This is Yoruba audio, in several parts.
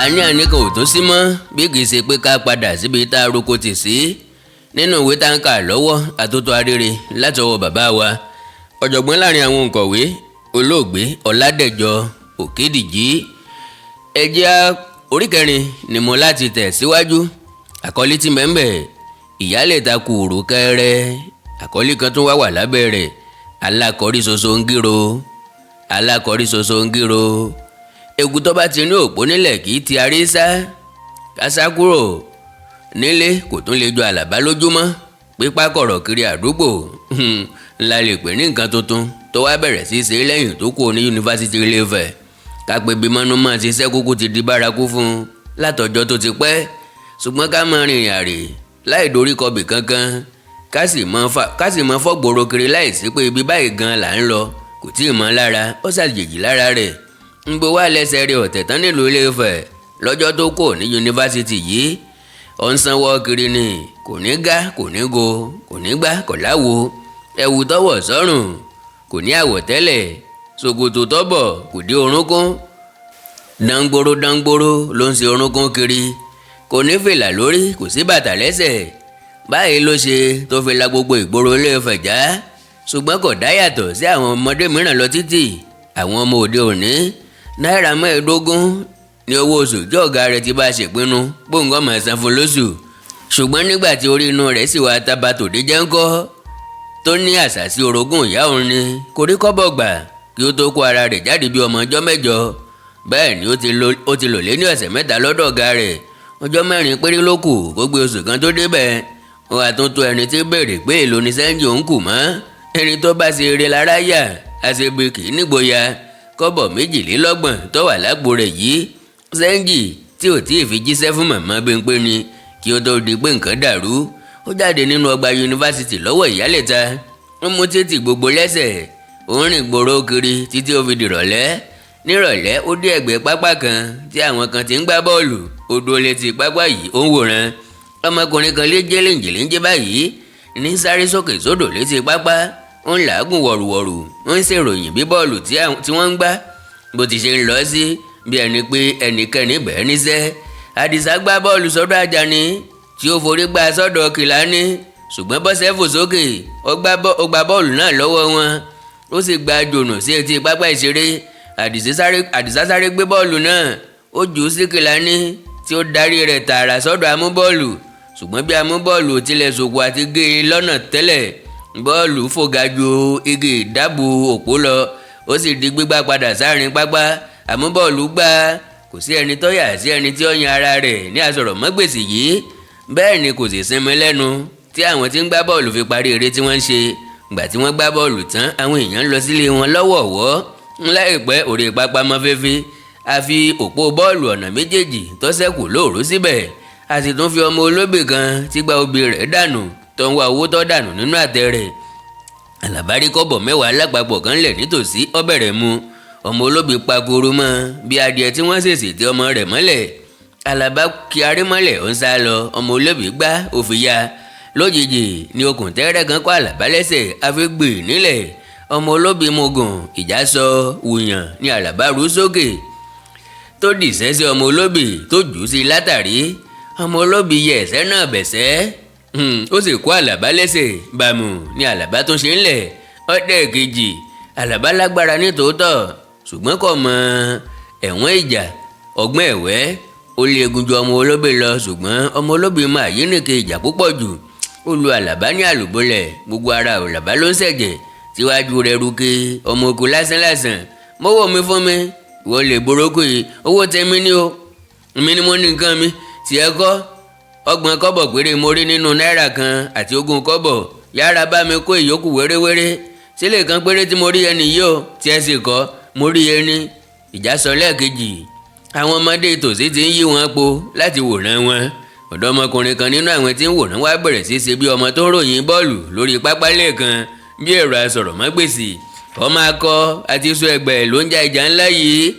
Àní àní kan ò tún sí mọ́ bí kì í ṣe pé ká padà síbi tá a roko tì sí nínú ìwé tá ń kà lọ́wọ́, Àtótó Arére, látọwọ́ bàbá wa, ọ̀jọ̀gbọ́n láàrin àwọn òǹkọ̀wé, Olóògbé Ọládẹ̀jọ Òkèdìjì. Ẹjẹ́ orí kẹrin ni mo láti tẹ̀ síwájú. Àkọlé tí mẹ́ńbẹ̀, ìyálẹ̀ta kùrù kẹrẹ. Àkọlé kan tún wá wà lábẹ́ rẹ̀, alákọ̀rí ṣoṣo ń gírò, alákọ̀rí ṣoṣo ń gírò. Egun tó bá ti ní òpó nílẹ̀ kì í ti arí sá. Kásá kúrò nílé kò tún lè jọ Àlàbá lójúmọ́. Pípa kọ̀rọ̀ kiri àdúgbò ńlá lè pè ní nǹkan tuntun tó wá bẹ̀rẹ̀ sí í ṣe lẹ́yìn tó kúrò ní yunifásitì Ilé-Ifẹ̀. Kápẹ́ bí mọ́númọ́ ti ṣẹ́ kúkú ti di bárakú fún un látọjọ́ tó ti pẹ́, ṣùgbọ́n ká máa rìnrìn àrè láì dorí kọbì kankan, ká sì mọ fọ́gbòrò kiri láì sí pé ibi báyìí gan là ń lọ, kò tí ì mọ́ lára. Ó ṣàjèjì lára rẹ̀. Ń gbé wá lẹ́sẹ̀ rẹ̀ ọ̀tẹ̀ tán nílùú Ilé-Ifẹ̀ lọ́jọ́ tó kò ní yunifásitì yìí. Ó ń sanwó kiri ni, kò ní gá, kò ní go, kò ní gbá, kò láwo. Ẹ̀wù tọ́wọ̀ sọ́rùn kò ní àwọ̀tẹ́lẹ̀, ṣòkòtò tọ́bọ̀ kò dé orúnkún, dangboro dangboro ló ń ṣe orúnkún kiri. Kò ní fìlà lórí, kò sí bàtà lẹ́sẹ̀. Báyìí ló ṣe tó fi la gbogbo ìgboro Ilé-Ifẹ̀ já, ṣùgbọ́n kò dá yàtọ̀ sí àwọn ọmọdé mìíràn lọ títì, àwọn ọmọ òde òní. Náírà 15 ní owó oṣù tí ọ̀gá rẹ̀ ti bá ṣèpinnu gbóǹgọ́ máa san fún lóṣù. Ṣùgbọ́n nígbà tí orí inú rẹ̀ sì wá tábà tòde jẹ́ ńkọ́, tó ní àṣàsí orogún ìyá òun ni, kò rí kọ́bọ̀ gbà kí ó tó kó ara rẹ̀ jáde bí ọmọ ọjọ́ 8. Bẹ́ẹ̀ ni ó ti lò lé ní ọ̀sẹ̀ 3 lọ́dọ̀ ọ̀gá rẹ̀. Ọjọ́ 4 péré ló kù kó gbé oṣù kan tó débẹ̀. Ó wà tó tó ẹni tí béèrè pé èlò ní sẹ́ńjì òun kù mọ́. Ẹni tó bá ṣe eré lára yà, àṣegbè kì í nígboyà. Kọ́bọ̀ 32 tó wà lápò rẹ̀ yìí, sẹ́ńjì tí ò tí ì fi jíṣẹ́ fún màmá Bímpé ni kí ó tó di pé nǹkan dàrú. Ó jáde nínú ọgbà yunifásitì lọ́wọ́ ìyálẹ̀ta, ó mú títì gbogbo lẹ́sẹ̀, ó ń rìn gbòòrò kiri títí ó fi dìrọ̀lẹ́. Nírọ̀lẹ́, ó dé ẹ̀gbẹ́ pápá kan tí àwọn kan ti ń gbá bọ́ọ̀lù. Ó dúró létí pápá yìí, ó ń wòran. Ọmọkùnrin kan lé jẹ́ lẹ́ǹjẹ̀lẹ́ǹjẹ̀ báyìí ní sáré sókè sódò létí pápá, ó ń làágùn wọ̀rùwọ̀rù, ó ń ṣèròyìn bí bọ́ọ̀lù tí wọ́n ń gbá bó ti ṣe ń lọ sí, bí ẹni pé ẹnikẹ́ni bẹ́ẹ̀ níṣẹ́. Àdìsá gbá bọ́ọ̀lù sọ́dọ̀ Àjàní tí ó forí gbá sọ́dọ̀ Kìlání, ṣùgbọ́n Bọ́sẹ̀ fò sókè, ó gba bọ́ọ̀lù náà lọ́wọ́ wọn, ó sì gba jònà sí etí pápá ìṣeré. Àdìsá sáré gbé bọ́ọ̀lù náà, ó jù ú sí Kìlání tí ó darí rẹ̀ tààrà sọ́dọ̀ amúbọ́ọ̀lù. Ṣùgbọ́n bí amúbọ́ọ̀lù ò tilẹ̀ sòkò àti gé e lọ́nà tẹ́lẹ̀, bọ́ọ̀lù fò ga ju igi ìdábò òpó lọ, ó sì di gbígbá padà sáàrin pápá. Àmúbọ́ọ̀lù gbá, kò sí ẹni tó yà sí ẹni tí ó yan ara rẹ̀ ní àsọ̀rọ̀mọ́gbèsì yìí. Bẹ́ẹ̀ ni kò sì sinmi lẹ́nu tí àwọn tí ń gbá bọ́ọ̀lù fi parí eré tí wọ́n ń ṣe. Gbà tí wọ́n gbá bọ́ọ̀lù tán, àwọn èèyàn ń lọ sílé wọn lọ́wọ̀ọ̀wọ́. Láìpẹ́, òrè pápá mọ́ fẹ́fẹ́, àfi òpó bọ́ọ̀lù ọ̀nà méjèèjì tó ṣẹ́kù lóòró síbẹ̀. A sì tún fi ọmọ olóbì kan tí gba obì rẹ̀ dànù tó ń wá owó tó dànù nínú àtẹ rẹ̀. Àlàbá rí kọ́bọ̀ 10 lápapọ̀ kan lẹ̀ nítòsí, ó bẹ̀rẹ̀ mu. Ọmọ olóbì pakoro mọ́ bí adìẹ tí wọ́n ṣèṣì tẹ ọmọ rẹ̀ mọ́lẹ̀. Àlàbá kí aré mọ́lẹ̀, ó ń sá lọ. Ọmọ olóbì gbá òfin ya. Lójijì ni okùn tẹ́rẹ́ kan kọ́ Àlàbá lẹ́sẹ̀, àfi gbè nílẹ̀. Ọmọ olóbì mugun, ìjà sọ wùyàn ní Àlàbá rú sókè tó dìṣẹ́ sí ọmọ olóbì tó jù ú sí látàrí. Ọmọ olóbì yẹ ẹ̀sẹ̀ náà bẹ̀sẹ̀, ó sì kó Àlàbá lẹ́sẹ̀ bàmù ní Àlàbá tó ṣe ń lẹ̀ ọ̀dẹ̀ kejì. Àlàbá lágbára ní tòótọ́, ṣùgbọ́n kò mọ ẹ̀wọ̀n ìjà ọgbọ́n ẹ̀wẹ́. Ó lé egun ju ọmọ olóbì lọ, ṣùgbọ́n ọmọ olóbì máa yínníke ìjà púpọ̀ jù. Ó lu Àlàbá ní àlùbọ́lẹ̀, gbogbo ara Àlàbá ló ń ṣẹ̀jẹ̀ tíwájú rẹ̀ rúkè. Ọmọ oko lásánlàsàn, mọ́wọ́ mi fún mi, ìwọ lè borókò yìí. Owó tèmi ni o, èmi ni mo ní nǹkan mi, tiẹ̀ kọ́. 30 kọ́bọ̀ péré mo rí nínú náírà kan àti 20 kọ́bọ̀. Yára bá mi kó ìyókù wéréwéré sílẹ̀ kan péré tí mo rí ẹni yìí o, tiẹ̀ sì kọ́ mo rí ẹni. Ìjà sọ lẹ́ẹ̀kejì. Àwọn ọmọdé tòsí ti ń yí wọn po láti wòran wọn. Ọ̀dọ́mọkùnrin kan nínú àwọn tí ń wòran wá bẹ̀rẹ̀ sí ṣe bí ọmọ tó ń ròyìn bọ́ọ̀lù lórí pápá lẹ́ẹ̀kan bí ẹ̀rọ asọ̀rọ̀mágbèsì. Ọmọ akọ àti sọ ẹgbẹ́ ló ń ja ìjà ńlá yìí.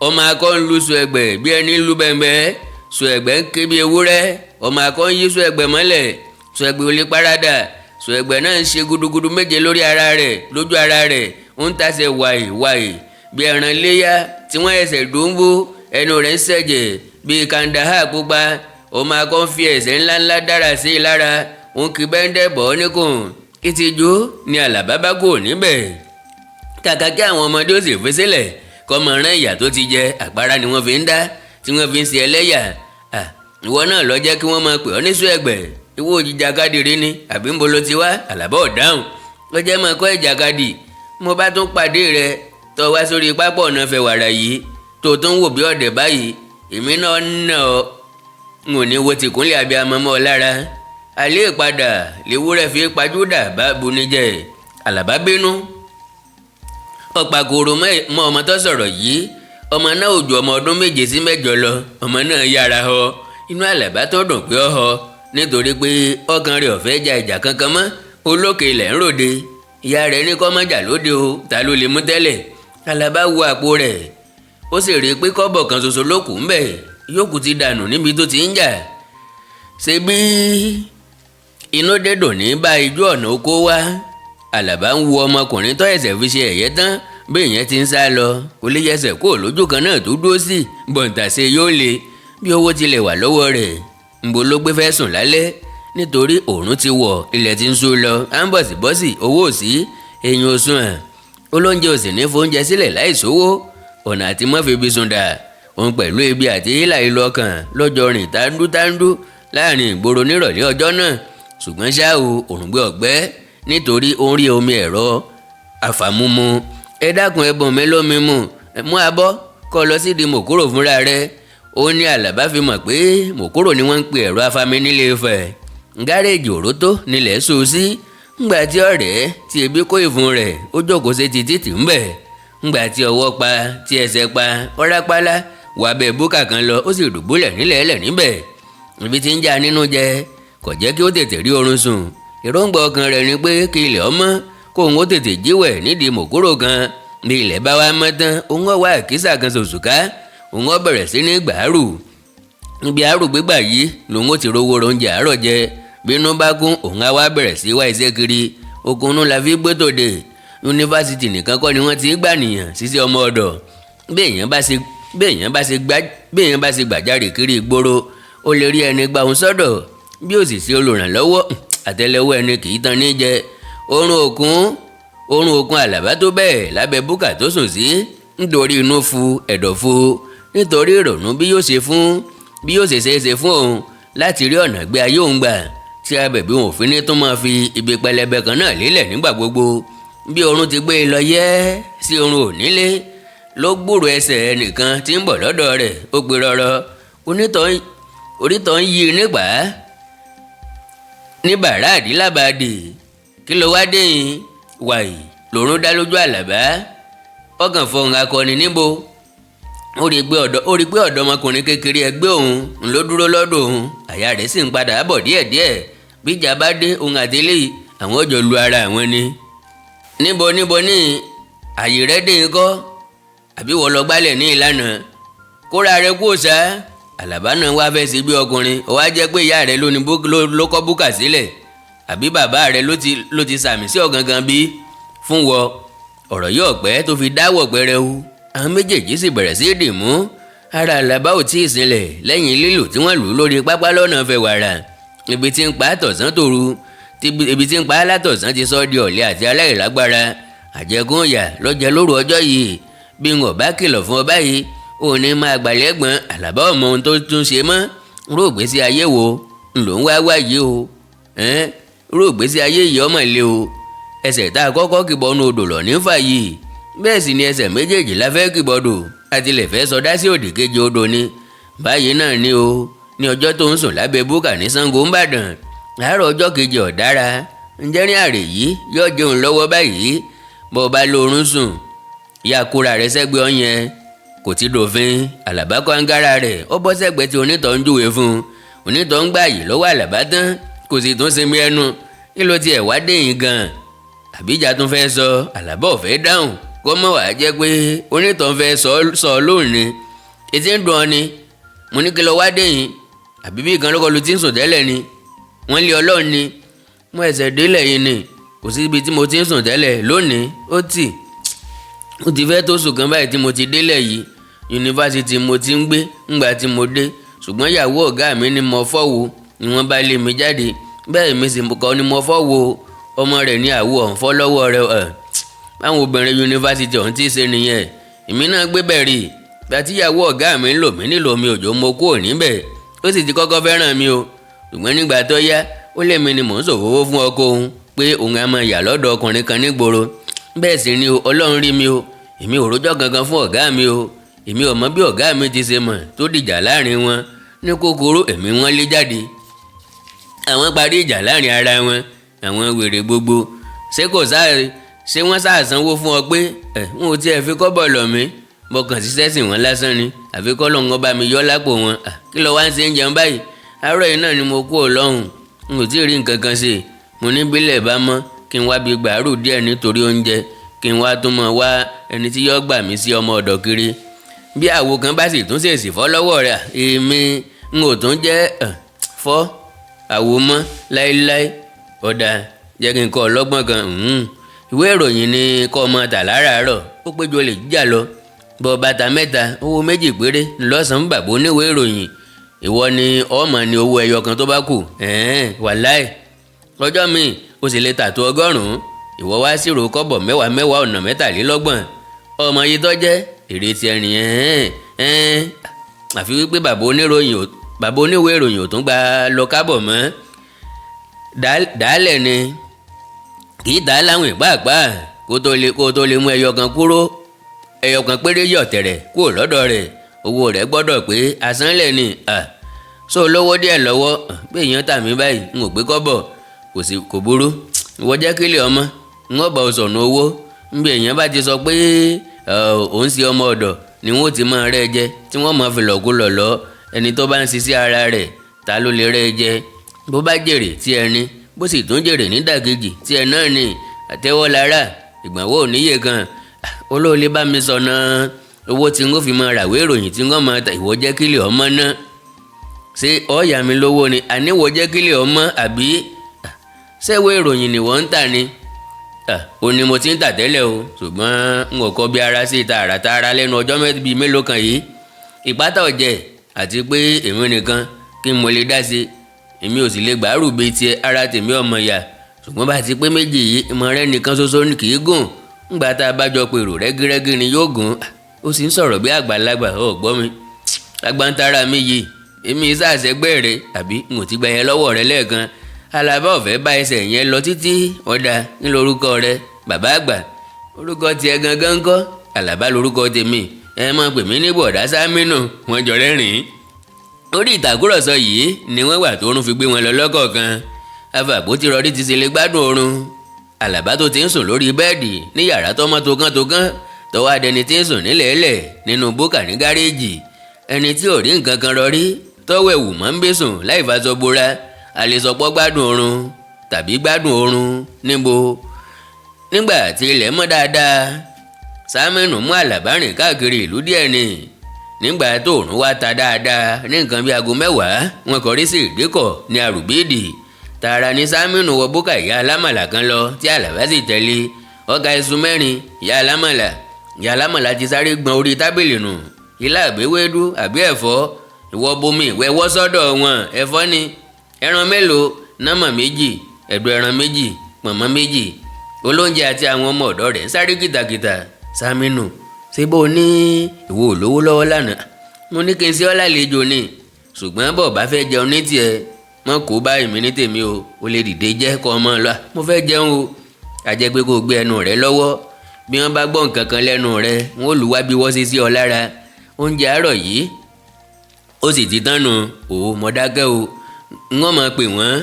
Ọmọ akọ ń lu sọ ẹgbẹ́ bí ẹni ń lu bẹ̀m̀bẹ̀. Sọ ẹgbẹ́ ń ké bí ewúrẹ́. Ọmọ akọ ń yí sọ ẹgbẹ́ mọ́lẹ̀. Sọ ẹgbẹ́ ò lè parada. Sọ ẹgbẹ́ náà ń ṣe gudugudu méje lórí ara rẹ̀, lójú ara rẹ̀, ó ń tasẹ̀ wàì wàì bí ẹran léyà tí wọ́n ẹsẹ̀ dùnbó. Ẹnu rẹ̀ ń ṣẹ̀jẹ̀ bíi kandahar pupa. Ó máa kọ́ fi ẹ̀sẹ̀ ńláńlá dára sí i lára, òun kì í bẹ́ńdẹ̀ bọ́ níkùn. Ìtìjú ni Àlàbá bá kò níbẹ̀. Kàkà kí àwọn ọmọdé ó sì fi sílẹ̀ kọ́ mọ rán ìyà tó ti jẹ, àpárá ni wọ́n fi ń dá tí wọ́n fi ń ṣe ẹlẹ́yà. Ìwọ náà lọ jẹ́ kí wọ́n máa pè ọ́ níṣu ẹ̀gbẹ́. Ìwọ òjìjàkadì rí ni àbí ń bolo ti wá? Àlàbá ò dáhùn. Lọ jẹ́ máa kọ́ ìjàkadì. Mo bá tún pàdé rẹ tó wá sórí pápá ọ̀nà fẹ̀wàrà yìí tó tún wò bí ọ̀dẹ̀ báyìí, èmi náà nà ọ́. N ò ní wo tìkúnlẹ̀ abiyamọ mọ́ ọ lára. Alẹ́ ìpadà lewúrẹ́ fi pajúdà bá bunijẹ́. Àlàbá bínú, ọ̀pàkòrò mọ́ ọmọ tó sọ̀rọ̀ yìí. Ọmọ náà ò ju ọmọ ọdún 7 sí 8 lọ. Ọmọ náà yára họ. Inú Àlàbá tó dùn pé ọ họ, nítorí pé ọkàn rẹ̀ ò fẹ́ ja ìjà kankan mọ́. Olókè ilẹ̀ ń ròde. Ìyá rẹ̀ ní kó má jà lóde o, ta ló lè mú tẹ́lẹ̀? Àlàbá wo àpò rẹ̀, ó sì rí i pé kọ́bọ̀ kan ṣoṣo ló kù ń bẹ̀, yòókù ti dànù níbi tó ti ń jà. Ṣe bí inú dídùn ní bá ijó ọ̀nà oko wá. Àlàbá ń wo ọmọkùnrin tó ẹsẹ̀ fi ṣe ẹ̀yẹ tán. Bí ìyẹn ti ń sá lọ, kò lè yẹsẹ̀ kó lójú kan náà tó dúró sí bọ̀ǹtàṣe yóò le. Bí owó tilẹ̀ wà lọ́wọ́ rẹ̀, ńbo ló gbé fẹ́ sùn lálẹ́? Nítorí òòrùn ti wọ̀, ilẹ̀ ti ń ṣú lọ, à ń bọ̀sibọ́sì owó ò sí, èèyàn ò sùn hàn, olóúnjẹ ò sì ní fóúnjẹ sílẹ̀ láì sówó. Ọ̀nà àti mọ́fìbí sùn dà? Òun pẹ̀lú ebi àti hílà ìlú ọkàn lọ́jọ́ rìn tándútándú láàrin ìgboro nírọ̀lẹ́ ọjọ́ náà. Ṣùgbọ́n ṣá o, òrùngbẹ ọ̀gbẹ́, nítorí ó ń rí omi ẹ̀rọ àfàmúmu. "Ẹ dákun, ẹ bùn mí lómi mu." "Mú abọ́ kọ́ lọ sídìí mòkúrò fúnra rẹ̀." Ó ní Àlàbá fi mọ̀ pé mòkúrò ni wọ́n ń pe ẹ̀rọ afami nílé Ifẹ̀. Gáréèjì òrótó nílẹ̀ sùn sí. Ńgbà tí ọ̀rẹ́ tí ebi kó ìfun rẹ̀, ó jókòó sí ti títì ńbẹ̀. Ńgbà tí ọwọ́ pa, tí ẹsẹ̀ pa, ọ̀rápálá wà bẹ́ẹ̀ búkà kan lọ, ó sì dùbúlẹ̀ nílẹ̀ ẹlẹ̀ níbẹ̀. Ibi tí ń já nínú jẹ kò jẹ́ kí ó tètè rí oorun sùn. Èròǹgbà ọkàn rẹ̀ ni pé kí ilẹ̀ ọmọ kóun ó tètè jíwẹ̀ nídìí mòkúrò kan. Bí ilẹ̀ bá wá mọ́ tán, òun ó wá àkísà kan ṣòṣùká, òun ó bẹ̀rẹ̀ sí ní gbàárù. Níbi àárò gbígbà yìí lòun ó ti rówó oúnjẹ àárọ̀ jẹ. Bínú bá kún, òun á wá bẹ̀rẹ̀ sí wá iṣẹ́ kiri. Okunnu la fi gbé tòde. Yunifásitì nìkan kọ́ ni wọ́n ti gbà nìyàn ṣiṣẹ́ ọmọ ọ̀dọ̀. Bí èèyàn bá ṣe gbàjarè kiri ìgboro, ó lè rí ẹni gba òun sọ́dọ̀. Bí ó sì ṣe olùrànlọ́wọ́, àtẹ́lẹwọ́ ẹni kì í tan ní jẹ. Oorun òkun Àlàbá tó bẹ́ẹ̀ lábẹ́ búkà tó sùn sí, nítorí inú fu ẹ̀dọ̀ fu, nítorí ìrònú bí yóò ṣe ṣe é ṣe fún òun láti rí ọ̀nà gbé ayé òun gbà tí abẹ̀bí òun òfin ní tó máa fi ibi pẹlẹbẹ kan náà lélẹ̀ nígbà gbogbo. Bí oorun ti gbé e lọ yẹ́ sí oorun ònílé, ló gbúrò ẹsẹ̀ ẹnìkan tí ń bọ̀ lọ́dọ̀ rẹ̀. Ó pe rọrọ onítọ̀ ń yí nígbà ní bàrá àdìlábàdì. "Kí ló wá dé yín?" Wàyí lòrùn dá lójú Àlàbá. Ọkàn fọhùn akọni níbo. Ó rí pé ọ̀dọ́mọkùnrin kékeré ẹgbẹ́ òun ló dúró lọ́dọ̀ òun. Àyà rẹ̀ sì ń padà bọ̀ díẹ̀díẹ̀. Bíjà bá dé, òun àti eléyìí àwọn ò jọ lu ara àwọn ni. "Níbo níbo ní àyè rẹ̀ dé kọ́? Àbí wọ́n lọ gbálẹ̀ ní ìlànà kóra rẹ̀ kú òòṣà?" Àlàbá náà wá fẹ́ ṣe bí ọkùnrin. Ó wá jẹ́ pé ìyá rẹ̀ ló ní ló kọ́ búkà sílẹ̀, àbí bàbá rẹ̀ ló ti sàmì sí ọ̀gangan bí fún wọ? Ọ̀rọ̀ yóò pẹ́ tó fi dáwọ̀ pẹrẹu. Àwọn méjèèjì sì bẹ̀rẹ̀ sí dì mú ara. Àlàbá ò tí ì sílẹ̀ lẹ́yìn lílù tí wọ́n lù ú lórí pápá lọ́nà fẹ̀wàrà. Ibi tí ń pa á tọ̀sán tòru, ibi tí ń pa á látọ̀sán ti sọ di ọ̀lẹ àti aláìlágbára. Àjẹkùn ìyà lọ́jẹ́ lóru ọjọ́ yìí. "Bí n ò bá kìlọ̀ fún ọ báyìí, ò ní máa gbàlẹ́gbọ̀n." Àlàbá ọmọ ohun tó tún ṣe mọ́. Ró ìgbésí ayé wo ló ń wá wá yìí o? Ró ìgbésí ayé yìí ọmọ ilé o. Ẹsẹ̀ tá a kọ́kọ́ kìbọnú odò lọ nífà yìí, bẹ́ẹ̀ sì ni ẹsẹ̀ méjèèjì la fẹ́ kìbọdò àti lè fẹ́ sọdá sí òdì kejì odò ni. Báyìí náà ni o ní ọjọ́ tó ń sùn lábẹ́ búkà ní Ṣàngó ńbàdàn. Àárọ̀ ọjọ́ kejì ọ̀dára. Ǹjẹ́ ní àrè yìí yóò jẹun lọ́wọ́ báyìí? Bó o bá lóorun sùn, yá kóra rẹ sẹ́gbẹ́ ọ̀yẹn kò ti dòfin. Àlàbá kọ́ńgárà rẹ̀, ó bọ́ sẹ́gbẹ́ tí onítọ̀ ń júwe fún un. Onítọ̀ ń gbà yìí lọ́wọ́ Àlàbá tán, kò sì tún sinmi ẹnu. "Kí ló tiẹ̀ wá dé yìí gan-an? Àbíjà tún fẹ́ sọ?" Àlàbá ò fẹ́ dáhùn, kó mọ̀ wá jẹ́ pé onítọ̀ ń fẹ́ sọ lóhùn ni. "Etí ń dùn ọ ni. Mo ní kí lọ wá dé yìí? Àbí bí kan lọ́kọ́ lu ti ń sùn tẹ́lẹ̀ ni? Wọ́n lé Ọlọ́run ni. Mo ẹsẹ̀ délẹ̀ yìí ni, kò sí ibi tí mo ti ń sùn tẹ́lẹ̀ lónìí. Ó tì ó ti fẹ́ tó sùn kan báyìí tí mo ti délẹ̀ yìí." Yunifásitì mo ti ń gbé ńgbà tí mo dé, ṣùgbọ́n ìyàwó ọ̀gá mi ni mo fọ́wọ́ ni wọ́n bá lé mi jáde. Bẹ́ẹ̀ mi sì kọ́ ni mo fọ́wọ́ ọmọ rẹ̀ ní àwọ̀ ọ̀hún fọ́ lọ́wọ́ rẹ̀. Ẹ̀ báwọn obìnrin yunifásitì ọ̀hún ti ṣe nìyẹn. Èmi náà gbé bẹ̀ rí gbàtí ìyàwó ọ̀gá mi ń lò mí nílò mi òjò, mo kúrò níbẹ̀. Ó sì ti kọ́kọ́ fẹ́ràn mi o, ṣùgbọ́n nígbà tó yá, ó lé mi ni mò ń ṣòfófó fún ọkọ òun pé òun á máa yà lọ́dọ̀ ọkùnrin kan nígboro. Bẹ́ẹ̀ sì ni o, Ọlọ́run rí mi o, èmi ò rójọ́ kankan fún ọ̀gá mi o. Èmi ò mọ bí ọ̀gá mi ti ṣe mọ̀ tó dìjà láàrin wọn. Ní kúkúrú, èmi wọ́n lé jáde. Àwọn parí ìjà láàrin ara wọn, àwọn wèrè gbogbo. Ṣé kò sáà ṣé wọ́n sáà sanwó fún ọ pé ẹ̀ n ò tiẹ̀ fi kọ́bọ̀ lọ̀ mí? Mo kàn ṣiṣẹ́ sìn wọ́n lásán ni, àfi kọ́ lóun ọba mi yọ lápò wọn. Kí ló wá ń ṣe ń jẹun báyìí? Àárọ̀ yìí náà ni mo kú ọlọ́run, n ò tí ì rí nǹkan kan ṣe. Mo ní bílẹ̀ bá mọ́ kí n wá bí gbàrú díẹ̀ nítorí oúnjẹ, kí n wá tún mọ̀ wá ẹni tí yọ gbà mí sí ọmọ ọ̀dọ̀ kiri. Bí àwo kan bá sì tún ṣèṣì fọ́ lọ́wọ́ rẹ̀, èmi n ò tún jẹ́ fọ́ àwo mọ́ láéláé. Ọ̀dà, jẹ́ kí n kọ́ ọlọ́gbọ́n kan. Ìwé ìròyìn ni kọ́ ọmọ tà láràárọ̀, ó péjọ lè jíjà lọ. Bọ́ bàtà mẹ́ta, owó méjì péré lọ́sàn-án. Bàbá oníwèé ìròyìn, ìwọ ni ọmọ ní owó ẹyọ kan tó bá kù. Wàláì, ọjọ́ míì o sì lè tà tó 100. Ìwọ wá ṣírò kọ́bọ̀ mẹ́wàá mẹ́wàá ọ̀nà 23, ọmọ yìí tó jẹ́ èrè tiẹ̀ nìyẹn. Àfi wípé bàbá oníwèé ìròyìn ò tún gba lọ kábọ̀ mọ́. Dàálẹ̀ ni kì í dà á láwìn pàápàá. Kó tó lè mú ẹyọ kan kúrò, ẹyọ kan péré yọ̀ tẹ̀rẹ̀ kúrò lọ́dọ̀ rẹ̀, owó rẹ̀ gbọ́dọ̀ pé àsánlẹ̀ ni. So lówó díẹ̀ lọ́wọ́ bí èèyàn tà mí báyìí, n ò gbé kọ́bọ̀. Kò sí, kò burú. Ìwọ jẹ́ kílẹ̀ ọmọ n ó bá sọ̀nù owó. Nbí èèyàn bá ti sọ pé òun ṣe ọmọ ọ̀dọ̀ ni wọ́n ti máa rẹ́ jẹ, tí wọ́n máa fi lọ̀kúlọ̀ lọ. Ẹni tó bá ń ṣiṣẹ́ ara rẹ̀, ta ló lè rẹ́ jẹ? Bó bá jèrè tí ẹni, bó sì tún jèrè nídàkejì tí ẹ náà ni àtẹ́wọ́ lára ìgbọ̀nwọ́ òníyè kan. Olóòlé bá mi sọ̀nà owó tí n ó fi máa ràwé ìròyìn tí n ó máa ta. Ìwọ jẹ́ kílẹ̀ ọmọ náà. Ṣé ọ̀ọ́yà mi lówó ni àníwọ̀ jẹ́ kílẹ̀ ọmọ, àbí ṣẹ́wé ìròyìn ni wọ́n ń tà ni? Ó ní mo ti ń tà tẹ́lẹ̀ o, ṣùgbọ́n n ò kọ́ bí ara sí tààràtààrà lẹ́nu ọjọ́ bíi mélòó kan yìí. Ìpátá ọ̀jẹ̀ àti pé èmi nìkan kí n mo lè dá sí, èmi ò sì lè gbàrú bíi tiẹ̀, ara tèmi ọmọ yà. Ṣùgbọ́n bá ti pé méjì yìí, ìmọ̀ rẹ nìkan ṣoṣo kì í gùn. Ńgbà tá a bá jọ pèrò, rẹ́gírẹ́gí ni yóò gùn. Ó sì ń sọ̀rọ̀ bí àgbàlagbà. Ó gbọ́ mi, agbántara mi yìí, èmi sàṣẹgbẹ́ rẹ, àbí n ò ti gba yẹn lọ́wọ́ rẹ lẹ́ẹ̀kan? Alábá ọ̀fẹ́ bá ẹsẹ̀ yẹn lọ títí. Ọ̀dà, ń lorúkọ rẹ? Bàbá àgbà, orúkọ tiẹ̀ gangan ńkọ́? Àlàbá lorúkọ tèmi, ẹ máa pè mí ní Bọ̀dá Sámínù. Wọ́n jọ rẹ́rìn-ín. Orí ìtàkùrọ̀sọ yìí ni wọ́n wà tóorun fi gbé wọn lọ lọ́kọ̀ọ̀kan. Afàpótí rọrí ti ṣe lè gbádùn oorun. Àlàbá tó ti ń sùn lórí bẹ́ẹ̀dì ní yàrá tọmọ tókántókán, tọwọ́ adẹni tí ń sùn nílẹ̀ẹ́lẹ̀ nínú búkà ní gáréèjì, ẹni tí ò rí nǹkan kan rọrí, tọ́wọ́ ẹ̀wù mọ́ ń bẹ́ sùn láì faṣọ bora, àlesọpọ̀ gbádùn oorun tàbí gbádùn oorun níbo? Nígbà tí ilẹ̀ mọ́ dáadáa, Sámínù mú Àlàbá rìn káàkiri ìlú díẹ̀ ni. Nígbà tó òrùn wá ta dáadáa ní nǹkan bíi aago 10, wọn kọrí sí ìdíkọ̀ ní Àrùbíìdì. Tààrà ní Sámínù wọ búkà ìyá alámàlà kan lọ, tí Àlàbá sì tẹ̀lé. Ọkà iṣu mẹ́rin, ìyá alámàlà. Ìyá alámàlà ti sáré gbọn orí tábìlì nù. Ilá àbí ewédú àbí ẹ̀fọ́? Ìwọ bomi ìwẹ́wọ́ sọ́dọ̀ wọn. Ẹ̀fọ́ ni. Ẹran mélòó? Nọ́mọ̀ méjì, ẹ̀dọ̀ ẹran méjì, pọ̀nmọ́ méjì. Olóúnjẹ àti àwọn ọmọ ọ̀dọ́ rẹ̀ ń sáré kìtàkìtà. Sámínù, ṣé bó o ní ìwọ ò lówó lọ́wọ́ lánàá? Mo ní kí n ṣe ọ́ lálejò ni, ṣùgbọ́n bọ̀ bá fẹ́ jẹun ní tiẹ̀, mọ́ kó bá èmi ní tèmi o. Ò lè dìde jẹ́ kọ́ ọmọ lọ. Mo fẹ́ jẹun o. Àjẹ́ pé kó o gbé ẹnu rẹ lọ́wọ́. Bí wọ́n bá gbọ́ nǹkan kan lẹ́nu rẹ, wọ́n ó lù wá bí wọ́n ṣe sí ọ lára. Oúnjẹ àárọ̀ yìí ó sì ti tán nu o. Mọ̀ dákẹ́ o, n ó máa pè wọ́n,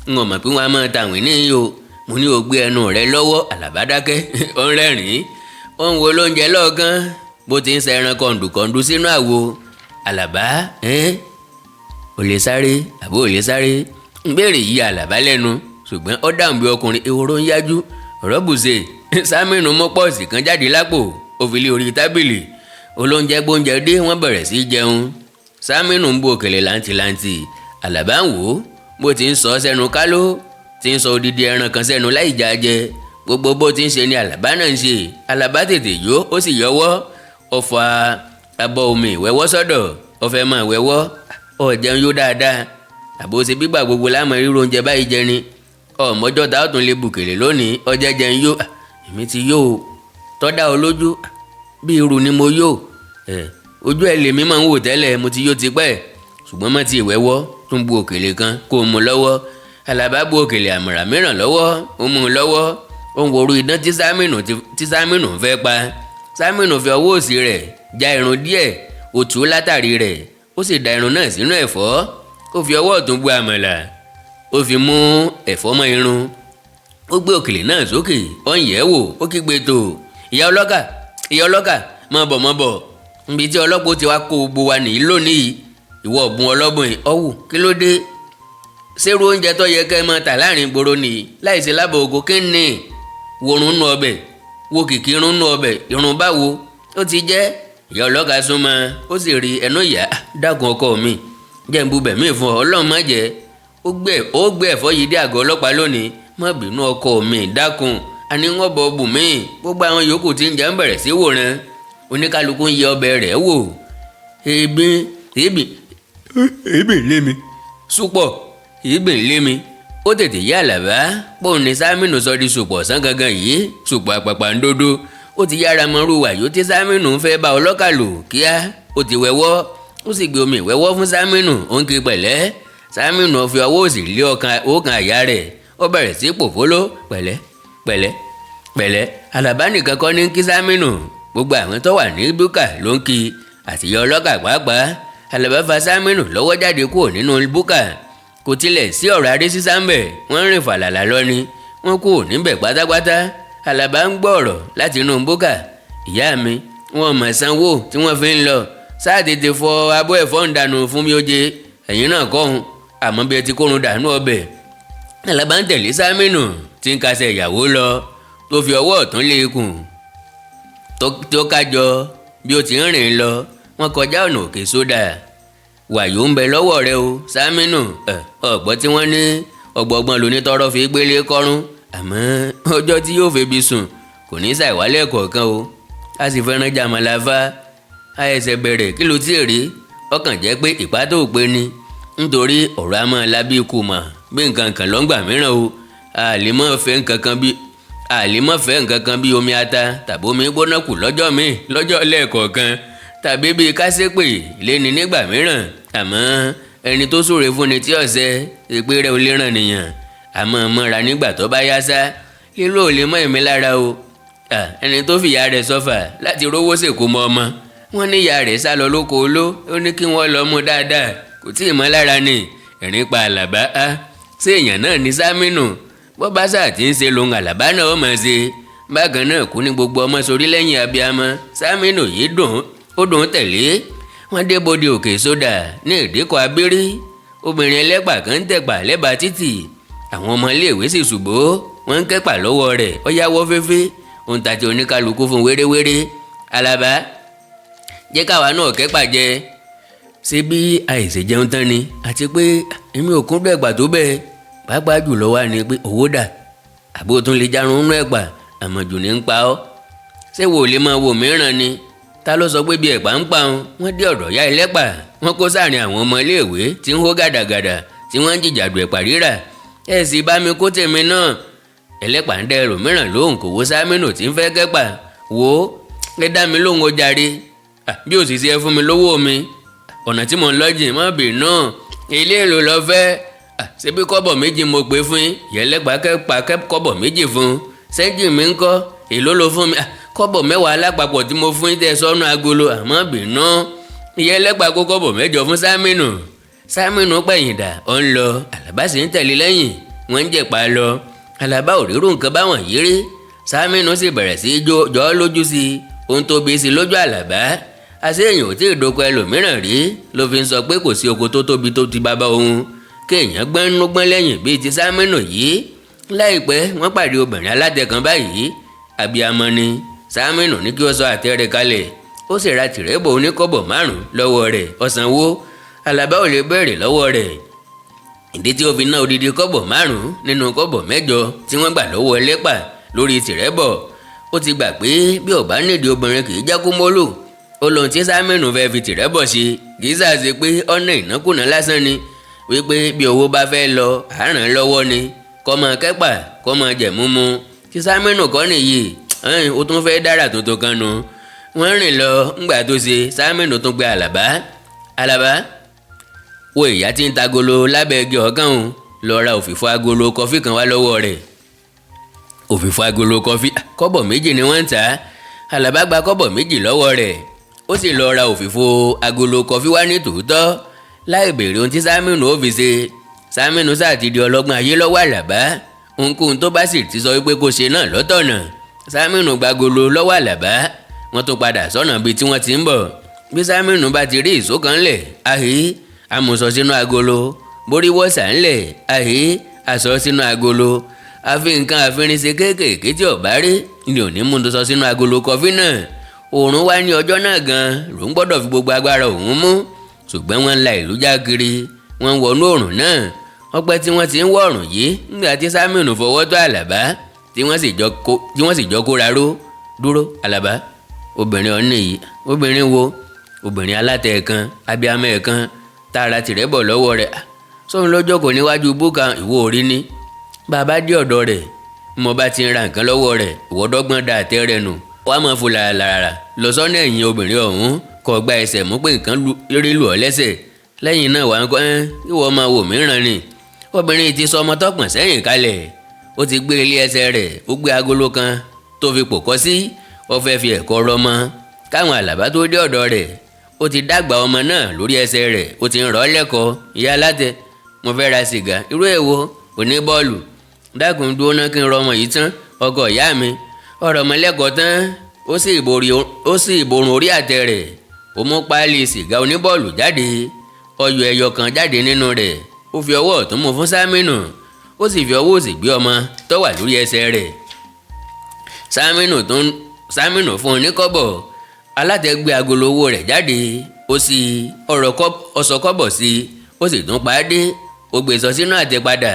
n ò mọ̀ pé wọ́n á máa tàwìn níyì o. Mo ní o gbé ẹnu rẹ lọ́wọ́. Àlàbá dákẹ́, ó ń rẹ́rìn-ín, ó ń wo lóúnjẹ lọ́ọ̀kan bó ti ń ṣe ẹran kọ̀ǹdùkọ̀ǹdù sínú àwo. Àlàbá, ẹ́n ò lè sáré àbó ò lè sáré? Ń béèrè yí Àlàbá lẹ́nu, ṣùgbọ́n ó dáhùn bí ọkùnrin. Ehoro ń yájú ọ̀rọ̀ bùṣe. Sámínú mú pọ́ọ̀sì kan jáde lápò, ó fi lé orí tábìlì. Olóúnjẹ gbóúnjẹ dé, wọ́n bẹ̀rẹ̀ sí í jẹun. Sámínú ń bu òkèlè làǹtìlanti. Àlàbá ń wò ó bó ti ń sọ sẹ́nu káló, ti ń sọ odidi ẹran kan sẹ́nu láì já jẹ. Gbogbo bó ti ń ṣe ni Àlàbá náà ń ṣe. Àlàbá tètè yó, ó sì yọwọ́. Ó fa Abọ́ omi ìwẹ́wọ́ sọ́dọ̀, ó fẹ́ máa wẹ́wọ́. Ó jẹun yó dáadáa, àbó ṣe gbígbà gbogbo láàmú ríro oúnjẹ báyìí jẹ ni. Ọmọjọ́ ta ó tún lè bùkèlè lónìí. Ọjẹ́ jẹun yó. Èmi ti yó o. Tọ́dá o lójú bí irú ni mo yó. Ojú ẹ lèmi máa ń wò tẹ́lẹ̀, mo ti yó tipẹ́, ṣùgbọ́n má ti ìwẹ́wọ́. Tún bu òkèlè kan kó o mú lọ́wọ́. Àlàbá bu òkèlè àmàrà mìíràn lọ́wọ́, ó mú un lọ́wọ́, ó ń worú idán tí Sámínù fẹ́ pa. Sámínù fi ọwọ́ òsì rẹ̀ já irun díẹ̀, ó tú látàrí rẹ̀, ó sì da irun náà sínú ẹ̀fọ́. Ó fi ọwọ́ ọ̀tún bu àmàlà, ó fi mú ẹ̀fọ́ mọ́ irun. Ó gbé òkèlè náà sókè, ó ń yẹ̀ wò, ó kígbe tó: "Ìyá ọlọ́kà, ìyá ọlọ́kà, má bọ̀, má bọ̀, níbi tí ọlọ́pàá ti wá kó gbogbo wa nìyí lónìí. Ìwọ ọ̀bùn ọlọ́bùn ọ̀wù, kí ló dé? Ṣérú oúnjẹ tó yẹ kẹ́ ẹ máa tà láàrin ìgboro nìyí láì ṣe lábọ̀ ògo? Kí ni worun nù ọbẹ̀? Wo kìkì irun nù ọbẹ̀? Irun báwo ó ti jẹ́?" Ìyá ọlọ́kà súnmọ́, ó sì rí ẹnu ìyá. "Dákun ọkọ mi, jẹ́ ń bu bẹ̀mí fún ọ. Ọlọ́run má jẹ́ ó gbé ẹ̀fọ́ yìí dé àgọ́ ọlọ́pàá lónìí. Má bínú ọkọ mi, dákun, àní wọ́n bọ̀ bù mí." Gbogbo àwọn yòókù tí ń jẹ́ ń bẹ̀rẹ̀ sí wòran. Oníkálukú ń yẹ ọbẹ̀ rẹ̀ wò. Ebi ebi ebi lé mi súpọ̀, ebi lé mi. Ó tètè yá Àlàbá pòun ní Sámínù sọ di sùpọ̀ ọ̀sán gangan yìí, sùpọ̀ àpàpàǹdodo. Ó ti yára mọ́rú wàyó tí Sámínù ń fẹ́ bá ọlọ́kà lò. Kíá, ó ti wẹ̀wọ́, ó sì gbé omi ìwẹ́wọ́ fún Sámínù. Ó ń kí pẹ̀lẹ́. Sámínù fi ọwọ́ òsì lé ọkàn àyà rẹ̀, ó bẹ̀rẹ̀ sí pòfóló: "Pẹ̀lẹ́, pẹ̀lẹ́, pẹ̀lẹ́." Àlàbá nìkan kọ́ ní kí Sámínù, gbogbo àwọn tó wà ní búkà ló ń kí, àtìyá ọlọ́kà pàápàá. Àlàbá fa Sámínù lọ́wọ́ jáde kúrò nínú búkà. Kò tilẹ̀ sí ọ̀rọ̀ adé sísá ń bẹ̀, wọ́n rìn fàlàlà lọ ni. Wọ́n kúrò níbẹ̀ pátápátá. Àlàbá ń gbọ́ ọ̀rọ̀ láti inú búkà: "Ìyá mi, wọn mọ̀ sanwó tí wọ́n fi ń lọ. Sáà tètè fọ abọ́ ẹ̀fọ́ ń dànù fún mi ó jẹ. Ẹ̀yìn náà kọ́hún, àmọ́ bí ẹ ti kórun dànù ọbẹ̀." Àlàbá ń tẹ̀lé Sámínù tí ń kasẹ̀ ìyàwó lọ, tó fi ọwọ́ ọ̀tún lé ikùn tó kájọ bí ó ti ń rìn lọ. Wọ́n kọjá ọ̀nà Òkè Sódà. "Wàyó ń bẹ lọ́wọ́ rẹ o, Sámínù. Ọ̀gbọ́n tí wọ́n ní ọgbọ̀gbọ́n lónítọ́rọ́ fi gbélé kọ́rún, àmọ́ ọjọ́ tí yóò febi sùn kò ní ṣàìwálẹ̀ kọ̀ọ̀kan o. A sì fẹ́ràn jàmàlà fa àìsẹ̀ bẹ̀rẹ̀. Kí ló tí ì rí? Ọkàn jẹ́ pé ìpá tó pé ni, nítorí ọ̀rọ̀ a máa la bí ikú mà bí nǹkan kan lọ́ngbà mìíràn o. A lè mọ̀ fẹ́ nǹkan kan bí omi ata tàbí omi gbóná kù lọ́jọ́ míì, lọ́jọ́ lẹ́ẹ̀kọ̀ọ̀kan, tàbí bíi kásépè léni nígbà mìíràn. Àmọ́ ẹni tó súre fúnni tí ọ̀sẹ̀ èpè rẹ̀ ò lè ràn nìyàn, àmọ́ mọ́ra nígbà tó bá yá sá. Lílo ò lè mọ́ èmi lára o. Ẹni tó fìyà rẹ̀ sọ́fà láti rówó sèkó mọ́ ọmọ wọn ní ìyá rẹ̀ sá lọ lóko oló, ó ní kí wọ́n lọ mú dáadáa, kò tí ì mọ́ lára ni. Ẹ̀rín pa Àlàbá. Á ṣé èèyàn náà ní Sámínù? Bó bá sáà tí ń ṣe lòun, Àlàbá náà ó mọ̀ ṣe bákan náà. Kú ní gbogbo ọmọ sórí lẹ́yìn abiyamọ. Sámínù yìí dùn, ó dùn tẹ̀lé. Wọ́n dé bodè Òkè Sódà ní ìdíkọ̀ abírí. Obìnrin ẹlẹ́pà kan ń tẹ̀pà lẹ́bàá títì. Àwọn ọmọ iléèwé sì ṣùgbó, wọ́n ń kẹ́pà lọ́wọ́ rẹ̀. Ó yáwọ́ fẹ́fẹ́, òun tàti oníkálukú fún wéréwéré. "Àlàbá, jẹ́ káwa náà kẹ́pà jẹ. Ṣé bí àìsè jẹun tán ni? Àti pé èmi ò kúndùn ẹ̀pà tó bẹ́ẹ̀, pàápàá jùlọ wá ní pé owó dà, àbó tún lè jarun nínú ẹ̀pà? Àmọ̀jù ní ń pa ọ́. Ṣé wo lè máa wo mìíràn ni? Ta ló sọ pé bí ẹ̀pà ń pa òun?" Wọ́n dé ọ̀dọ̀ ya ẹlẹ́pà. Wọ́n kó sáàrin àwọn ọmọ iléèwé tí ń hó gàdàgàdà, tí wọ́n ń jìjàdù ẹ̀pà rírà. "Ẹ sì bá mi kó tèmi náà." Ẹlẹ́pà ń dẹ́rù mìíràn lóhùn, kò wó Sámínù tí ń fẹ́ kẹ́pà. "Wò ó, ẹ dá mi lóhùn ó jàre. Bí òṣìṣẹ́ ẹ fún mi lówó mi, ọ̀nà tí mò ń lọ́jìn. Má bínú, ilé èlò lọ fẹ́? Ṣebí kọ́bọ̀ 2 mo pè fún yín." Yẹlẹ́pà kẹ́pà kọ́bọ̀ 2 fún. "Sẹ́ńjì mi ń kọ́? Èló ló fún mi?" "Kọ́bọ̀ 10 alápapọ̀ tí mo fún yín tẹ́ sọ́nù agolo. Àmọ́ bínú." Ìyẹlẹ́pà kó kọ́bọ̀ 8 fún Sámínù. Sámínù pẹ̀yìndà, ó ń lọ, Àlàbá sì ń tẹ̀lé lẹ́yìn. Wọ́n ń jẹ̀pà lọ. Àlàbá ò rírú nǹkan báwọn yìí rí. Sámínù sì bẹ̀rẹ̀ sí í jọ ọ́ lójú sí i. Ohun tó bí sí lójú Àlàbá, àṣé èèyàn ò tí ì doko ẹlòmíràn rí ló fi ń sọ pé kò sí oko tó tóbi tó ti bàbá òun, kéèyàn gbọ́n nú gbọ́n lẹ́yìn bíi ti Sámínù yìí. Láìpẹ́, wọ́n pàdé obìnrin alátẹ kan báyìí. Abiyamọ ni. Sámínù ní kí ó sọ àtẹ rẹ̀ kalẹ̀, ó sì ra tìrẹ́bọ̀ oníkọ́bọ̀ 5 lọ́wọ́ rẹ̀, ó sanwó. Àlàbá ò lè béèrè lọ́wọ́ rẹ̀ ìdí tí ó fi ná odidi kọ́bọ̀ 5 nínú kọ́bọ̀ 8 tí wọ́n gbà lọ́wọ́ ẹlẹ́pà lórí tìrẹ́bọ̀. Ó ti gbà pé bí ó bá nídìí obìnrin kì í jẹ́ kó mólù. Ó lóhun tí Sámínù fẹ́ fi tìrẹ́ bọ̀ ṣe kì í ṣàṣe pé ọ̀nà ìnákùná lásán ni, wípé bí owó bá fẹ́ lọ àárán lọ́wọ́ ni, kọ́ máa kẹ́pà kọ́ máa jẹ̀ múmu. Tí Sámínù kọ́ nìyí, ó tún fẹ́ dára tuntun kan nu. Wọ́n rìn lọ ńgbà tó ṣe Sámínù tún gbé Àlàbá. Àlàbá, wo ìyá tí ń tagolo lábẹ́ igi ọ̀gán òun, lọ ra òfìfo agolo kọfí kan wá lọ́wọ́ rẹ̀. Òfìfo agolo kọfí kọ́bọ̀ 2 ni wọ́n ń tà á. Àlàbá gba kọ́bọ̀ 2 lọ́wọ́ rẹ̀, ó sì lọ ra òfìfo agolo kọfí wá ní tòótọ́ láì béèrè ohun tí Sámínù ó fi ṣe. Sámínù sáà ti di ọlọ́gbọ́n ayé lọ́wọ́ Àlàbá. Ohunkóhun tó bá sì ti sọ wípé kó ṣe náà lọ́tọ̀nà. Sámínù gbagolo lọ́wọ́ Àlàbá, wọ́n tún padà sọ́nà bíi tí wọ́n ti ń bọ̀. Bí Sámínù bá ti rí ìṣó kan lẹ̀, ahé, amùsọ sínú agolo. Borí wọ́sà ńlẹ̀, ahé, aṣọ sínú agolo. Àfi nǹkan àfirinṣe kéékèèké tí ọ̀bá rí ni ò ní mú tó sọ sínú agolo kọfí náà. Òòrùn wá ní ọjọ́ náà gan lòún gbọ́dọ̀ fi gbogbo agbára òun mú, ṣùgbọ́n wọ́n ń la ìlú já kiri, wọ́n ń wọnú òòrùn náà. Ọpẹ́ tí wọ́n ti ń wọ ọ̀rùn yìí nígbà tí Sámínù fọwọ́ tó Àlàbá tí wọ́n sì jọ kóra ró dúró. Àlàbá, obìnrin ọ̀nà yìí, obìnrin wo? Obìnrin alátẹ kan, abiyamọ ẹ̀ kan, tààrà tìrẹ́ bọ̀ lọ́wọ́ rẹ̀. Sóun lọ́jọ́ kò níwájú búkà ìwọ orí ni. Bàbá dé ọ̀dọ̀ rẹ̀, mo bá ti ń ra nǹkan lọ́wọ́ rẹ̀, ìwọ dọ́gbọ́n da àtẹ rẹ̀ nù, wàá máa fò làràlàrà lọ sọ́nà ẹ̀yìn obìnrin ọ̀hún, kò gba ẹsẹ̀ mú pé nǹkan rí lù ọ́ lẹ́sẹ̀. Lẹ́yìn náà wàá ń kọ́ ẹ́ ìwọ máa wò mìíràn ni. Obìnrin ti sọ ọmọ tọpọ̀n sẹ́yìn kalẹ̀, ó ti gbé ilé ẹsẹ̀ rẹ̀, ó gbé agolo kan tó fi pò kọ́ sí, ó fẹ́ fi ẹ̀kọ́ rọmọ. Káwọn Àlàbá tó dé ọ̀dọ̀ rẹ̀, ó ti dàgbà ọmọ náà lórí ẹsẹ̀ rẹ̀, ó ti ń rọ́ lẹ́kọ̀ọ́. Ìyá alátẹ, mo fẹ́ ra sìgá. Irú èwo? Òní bọ́ọ̀lù. Dákun dúró ná kí n rọmọ yìí tán, ọkọ ìyá mi. Ọ̀rọ̀ ọmọ lẹ́kọ̀ọ́ tán, ó sì ìborùn orí àtẹ rẹ̀, ó mú páálí sìgá oníbọ́ọ̀lù jáde, ó yọ ẹyọ kan jáde nínú rẹ̀, ó fi ọwọ́ ọ̀tún mú fún Sámínù, ó sì fi ọwọ́ òsì gbé ọmọ tó wà lórí ẹsẹ̀ rẹ̀. Sámínù fún un ní kọ́bọ̀. Alátẹ gbé agolo owó rẹ̀ jáde, ó sì ọ̀sọ̀ kọ́bọ̀ sí i, ó sì tún pa á dé, ó gbé sọ sínú àtẹ padà.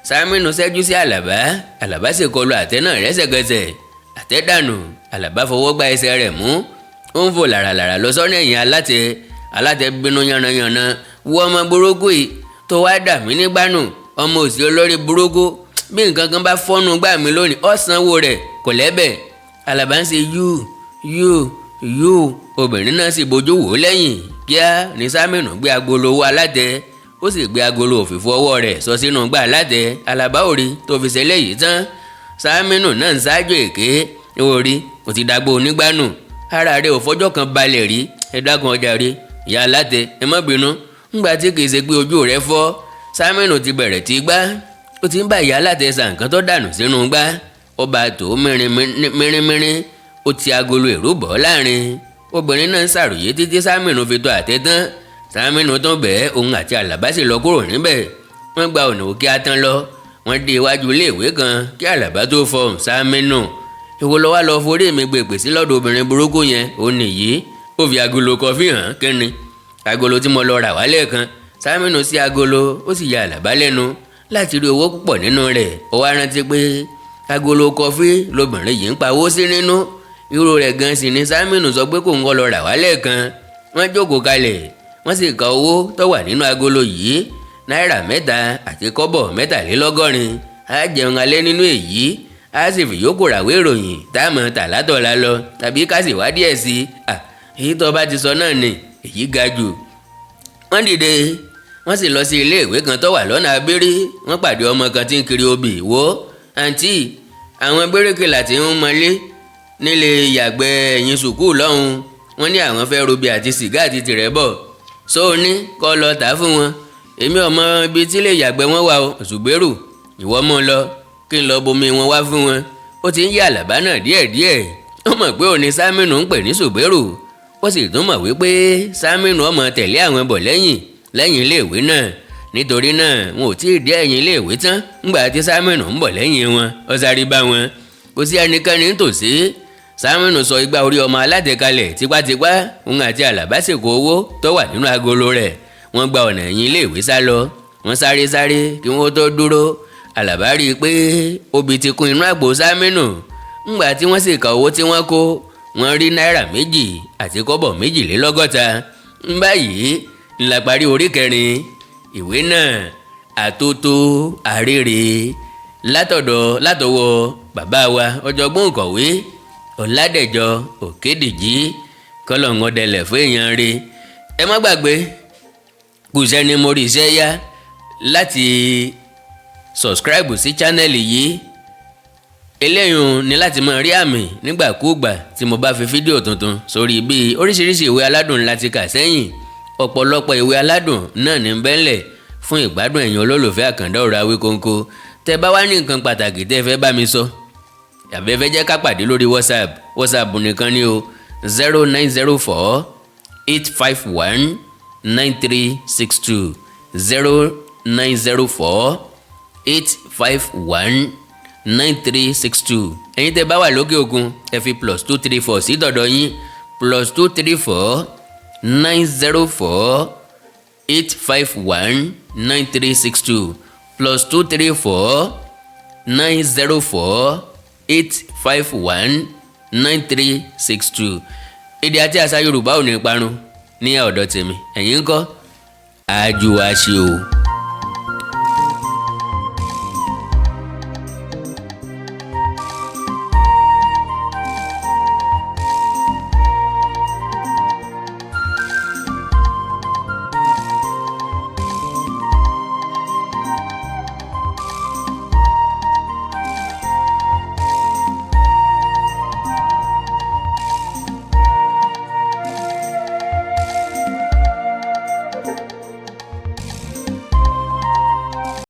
Sámínù ṣẹ́jú sí Àlàbá, Àlàbá sì kọlu àtẹ náà lẹ́sẹ̀kẹsẹ̀. Àtẹ dànù, Àlàbá fọwọ́ gbá ẹsẹ̀ rẹ̀ mú, ó ń fò làràlàrà lọ sọ́nà ẹ̀yìn alátẹ. Alátẹ bínú yánnayànna, wọ ọmọ burúkú yìí tó wá dà mí nígbànú, ọmọ òsì olórí burúkú, bí nǹkan kan bá fọ́nù gbà mí lónìí, ó sanwó rẹ̀ kò lẹ́bẹ̀. Àlàbá ń ṣe yú yú yú, obìnrin náà sì bójú wò lẹ́yìn. Kíá ní Sámínù gbé agolo owó alátẹ, ó sì gbé agolo òfìfo ọwọ́ rẹ̀ sọ sínú gbà alátẹ. Àlàbá ò rí tó fi ṣe léyìí tán. Sámínù náà ń ṣáájú èké, ó rí kò ti dàgbò onígbànú, ara rẹ̀ ò fọjọ́ kan balẹ̀ rí. Ẹ dákun ọjà rí ìyá alátẹ, ẹ má bínú, ńgbà tí kìí ṣe pé ojú rẹ̀ fọ́. Sámínù ti bẹ̀rẹ̀ tí gbá, ó ti ń bá ìyá alátẹ sa nǹkan tó dànù sínú gbá, ó bá tó mìírìnmìírìn, ó ti agolo èrú bọ̀ láàrin. Obìnrin náà ń ṣàròyé títí Sámínù fi tó àtẹ tán. Sámínù tó bẹ́ẹ̀, òun àti Àlàbá sì lọ kúrò níbẹ̀. Wọ́n gba ọ̀nà òkè atán lọ, wọ́n dé iwájú iléèwé kan kí Àlàbá tó fọhùn. Sámínù, ìwọ lọ wá lọ forí mi gbèpè sí lọ́dọ̀ obìnrin burúkú yẹn? Ó nìyí, ó fi agolo kọfí hàn. Kínni agolo tí mo lọ rà wálẹ̀ kan? Sámínù sí agolo, ó sì ya Àlàbá lẹ́nu láti rí owó púpọ̀ nínú rẹ̀. Ó wá rántí pé agolo kọfí lobìnrin yìí ń pawó sí nínú, irú rẹ̀ gan sì ni Sámínù sọ pé kò ń kọ́ lọ rà wálẹ̀ kan. Wọ́n jókòó kalẹ̀, wọ́n sì ka owó tó wà nínú agolo yìí, náírà 3 àti kọ́bọ̀ 83. Á jẹun alẹ́ nínú èyí, á sì fi yòókù ràwé ìròyìn tá a mọ̀ tà látọ̀la lọ, tàbí ká sì wá díẹ̀ sí i. Èyí tó bá ti sọ náà ni èyí ga jù. Wọ́n dìde, wọ́n sì lọ sí ilé ìwé kan tó wà lọ́nà abẹ́rẹ́. Wọ́n pàdé ọmọ kan tí ń kiri obì. Wo àǹtí, àwọn bíríkìlà tí ń mọlé nílé yàgbẹ́ ẹ̀yìn sùkúù lọ́hùn, wọ́n ní àwọn fẹ́ robi àti sìgá àti tìrẹ́ bọ̀, só o ní kọ́ lọ tà fún wọn. Èmi ọmọ ibi tí lè yàgbẹ́ wọn wà o, Zùbẹ́rù, ìwọ mú un lọ kí n lọ bomi wọn wá fún wọn. Ó ti ń yí Àlàbá náà díẹ̀díẹ̀. Ó mọ̀ pé òní Sámínù ń pè ní Zùbẹ́rù, ó sì tún mọ̀ wípé Sámínù ọmọ tẹ̀lé àwọn bọ̀ lẹ́yìn lẹ́yìn iléèwé náà. Nítorí náà wọn ò tí ì dé ẹ̀yìn iléèwé tán ńgbà tí Sámínù ń bọ̀ lẹ́yìn wọn, ó sáré bá wọn. Kò sí ẹnikẹ́ni nítòsí. Sámínù sọ igbá orí ọmọ alátẹ kalẹ̀ tipátipá. Òun àti Àlàbá sì kó owó tó wà nínú agolo rẹ̀. Wọ́n gba ọ̀nà ẹ̀yìn iléèwé sá lọ. Wọ́n sáré sáré kí wọ́n tó dúró. Àlàbá rí i pé obì ti kún inú àpò Sámínù. Ńgbà tí wọ́n sì ka owó tí wọ́n kó, Wọ́n rí náírà 2 àti kọ́bọ̀ 62. Ń báyìí ńlá parí orí kẹrin ìwé náà, Àtótó Arére, látọwọ́ bàbá wa, ọ̀jọ̀gbọ́n òǹkọ̀wé Ọ̀làdẹ̀jọ Òkèdìjì. Kọ́lọ̀ ń ọdẹlẹ̀ fún èèyàn rẹ̀. Ẹ má gbàgbé, kù sẹ́ni mo rí iṣẹ́ yá láti subscribe sí channel yìí. Eléyìí ni láti máa rí àmì nígbàkúùgbà tí mo bá fi fídíò tuntun sórí. Bí oríṣiríṣi ìwé aládùn láti kà sẹ́yìn, ọ̀pọ̀lọpọ̀ ìwé aládùn náà ní bẹ́ńlẹ̀ fún ìgbádùn ẹ̀yin olólùfẹ́ Àkàndá Ọ̀rọ̀ Awíkonko. Tẹ́ bá wá ní nǹkan pàtàkì tẹ́ fẹ́ bá mi sọ àbẹ́ fẹ́ jẹ́ ká pàdé lórí WhatsApp, WhatsApp nìkan ni o: 09048519362, 09048519362. Ẹ̀yin tẹ́ bá wà lókè òkun, ẹ fi +234 sí dọ̀dọ̀ yín: +234 904 851 9362, +234 904 851 9362. Èdè àti àṣà Yorùbá ò ní parun ní ọ̀dọ̀ tèmi. Ẹ̀yin ńkọ́? Àjùwàṣe o.